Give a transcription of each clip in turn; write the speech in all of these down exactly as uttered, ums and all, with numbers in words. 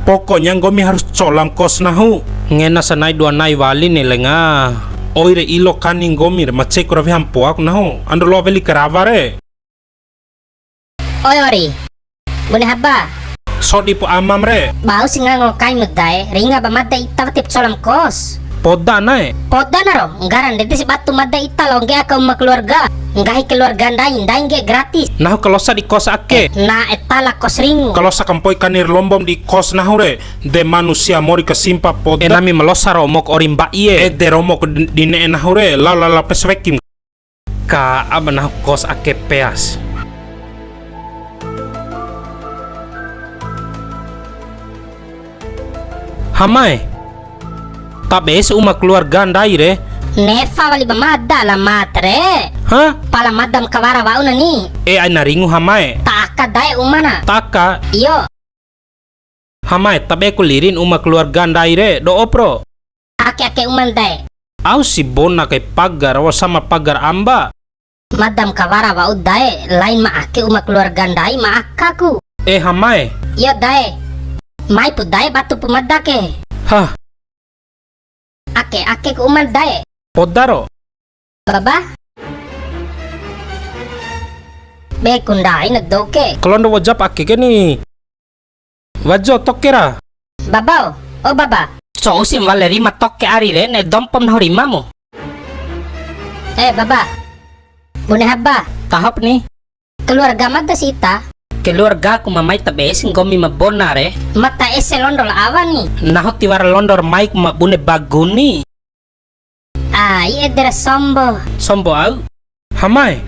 Pokoknya nggomi harus colam kos nahu. Ngena sanai dua nai wali ni lenga. Oi re ilo kani nggomi re, ma ceko ra weha mpoaku nahu. Ando loa weli karawa re. Oi ori. Bune haba. Sodi pu amam re. Bau si ngango kaimu dae, ringa ba mada ita wati pu colam kos. Poda nae. Poda na ro, nggara ndede si batu mada ita lao ngge'e aka uma keluarga. Nggahi keluarga ndai, ndai ngge'e gratis. Nahu kalosa di kos ake. Na eta la kos ringu. Kalosa kampoi kanir lombom di kos nahu re. De manusia mori kasimpa poda. E nami malosa romok ori mba'i e. Ede romok di, di ne'e nahu re, lao lao lao pes wekim. Ka aba nahu kos ake peas. Hamae. Tabe si uma keluarga ndai re. Nefa wali ba mada alamat re. Hah? Pala madam kawara wa'u na ni. E aina ringu hamae. Ta aka dae umana. Ta aka. Iyo. Hamae, tabe ku lirin uma keluarga ndai re, do'o pro. Ake ake uman dae. Au si bona kai pagar, wa'u sama pagar amba. Madam kawara wa'u dae, lain ma ake uma keluarga ndai ma aka ku. E hamae. Iyo dae. Mai pu dae batu pu mada ke. Hah. Ake ake ku uman dae. Poda ro. Baba. Be ku ndai na dou ke. Kalondo wajap ake ke ni. Wajo toke ra. Baba o. O baba. Cou si wale rima toke ari re, ne'e dompom nahu rimamu. Eh baba. Bune haba. Tahop ni. Keluarga mada si ita. Keluarga ku ma mai tabe si nggomi ma bona re. Mata ese londo la awa ni. Nahu tiwara londo ra mai ku ma bune baguni. Ai ede ra sombo. Sombo au. Hamae.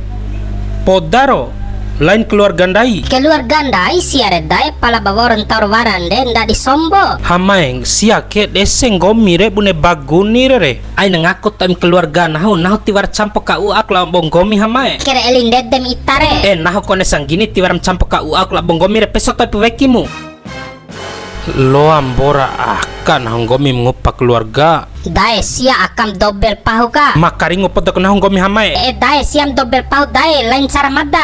Poda ro. Lain keluarga ndai. Keluarga ndai sia re dae pala ba wa'ur ntau ra wara nde ndadi sombo. Hamae, sia ke dese nggomi re bune baguni re re. Aina ngaku to'im keluarga nahu, nahu tiwara campo ka u'ak labo nggomi hamae. Kere eli ndedem ita re. Eh, nahu kone sanggini tiwara ma campo ka u'ak labo nggomi re, peso to'ipu wekimu. Loa mbora aka nahu nggomi ma ngupa keluarga. Dae sia akam dobel pahu ka. Ma karingu podaku nahu nggomi hamae. Eh, dae siam dobel pahu dae, lain cara mada.